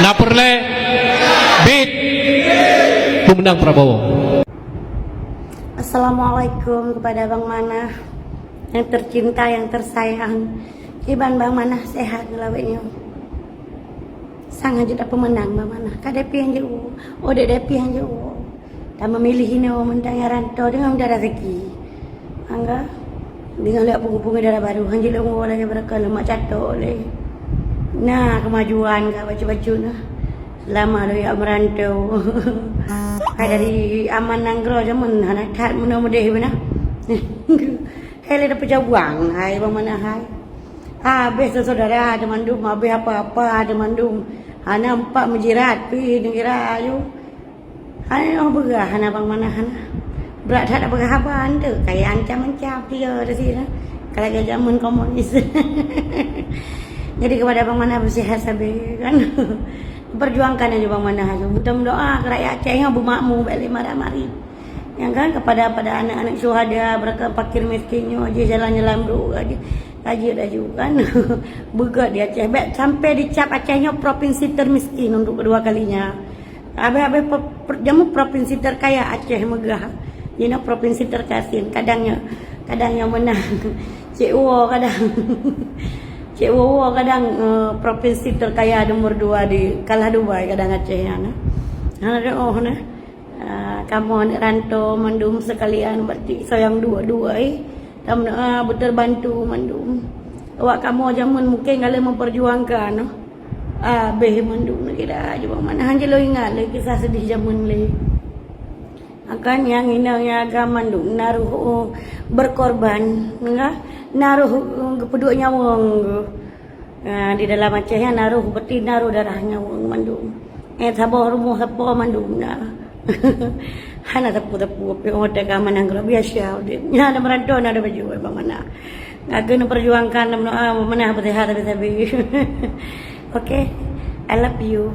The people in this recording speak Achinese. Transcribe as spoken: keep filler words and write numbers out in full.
Na peureulée? Bit. Pemenang Prabowo. Assalamualaikum kepada Bang Manah yang tercinta, yang tersayang. Kiban Bang Manah sehat ngeulawét nyoe. Sang jeuet pemenang Bang Manah. Ka dapih nyang jeuet, oh dek dapih nyang jeuet. Tameumiléh inoe mantong nyang rantau deungon mudah raseuki. Angga deungon lheueh pungo-pungo dara barô, han jilong woe lagée beureukan leumah catok lé. Na keumajuan ka bacut-bacut na. Lama lôn jak meurantau. Hai dari aman nanggroe jameun hana that meunoe meudeh beuna. Hai lé dapeujabuang hai Bang Manah hai. Habéh syedara ada mandum, habéh apa-apa ada mandum. Hana empat meujirat pi neugara ayu. Hana nyoe beugah hana Bang Manah hana. Brat that beugah haba anteuk kaya ancam-ancam dia di sini. Kalau lagée jameun komunis. Jadi kepada Bang Manah beuseuhat sabe kan. Perjuangkan aja Bang Manah aja. Mudah doa ke rakyat Aceh nyoe beumakmu bak lima ramari. Nyang kan kepada pada anak-anak syuhada, mereka fakir miskin nyoe aja jalan-jalan bro aja. Aja laju kan. Beugét di Aceh. Bek sampai dicap Aceh nyoe provinsi termiskin untuk kedua kalinya. Habéh-habéh pe-, pe-, jamu provinsi terkaya Aceh meugah. Jinoe provinsi terkasih. Kadang nyoe, kadang nyoe menang. Cek wo kadang. Cek wo kadang eh, provinsi terkaya nomor dua di kalah Dubai kadang Aceh nyan. Hana ada oh nah. Ah, kamoe aneuk rantau mandum sekalian berarti sayang dua-dua eh. Kamoe ah, betul bantu mandum. Awak kamoe jameun mungkin galak memperjuangkan noh. Abéh mandum lagi dah. Cuba mana hanya lo ingat lagi kisah sedih jameun lé. Akan yang inong yang agam mandum naruh oh, berkorban enggak naruh oh, geupeuduk nyawong. Ah, di dalam Aceh nyan naroh beuti naroh darah nyawong mandum. Eh saboh rumoh sapo mandum na. Hana sapu-sapu api oh tega manang keuloe biasa udép. Nya ada merantau na ada baju bang mana. Ngaku perjuangkan na menua menah bersihar tapi sabi. Okay, I love you.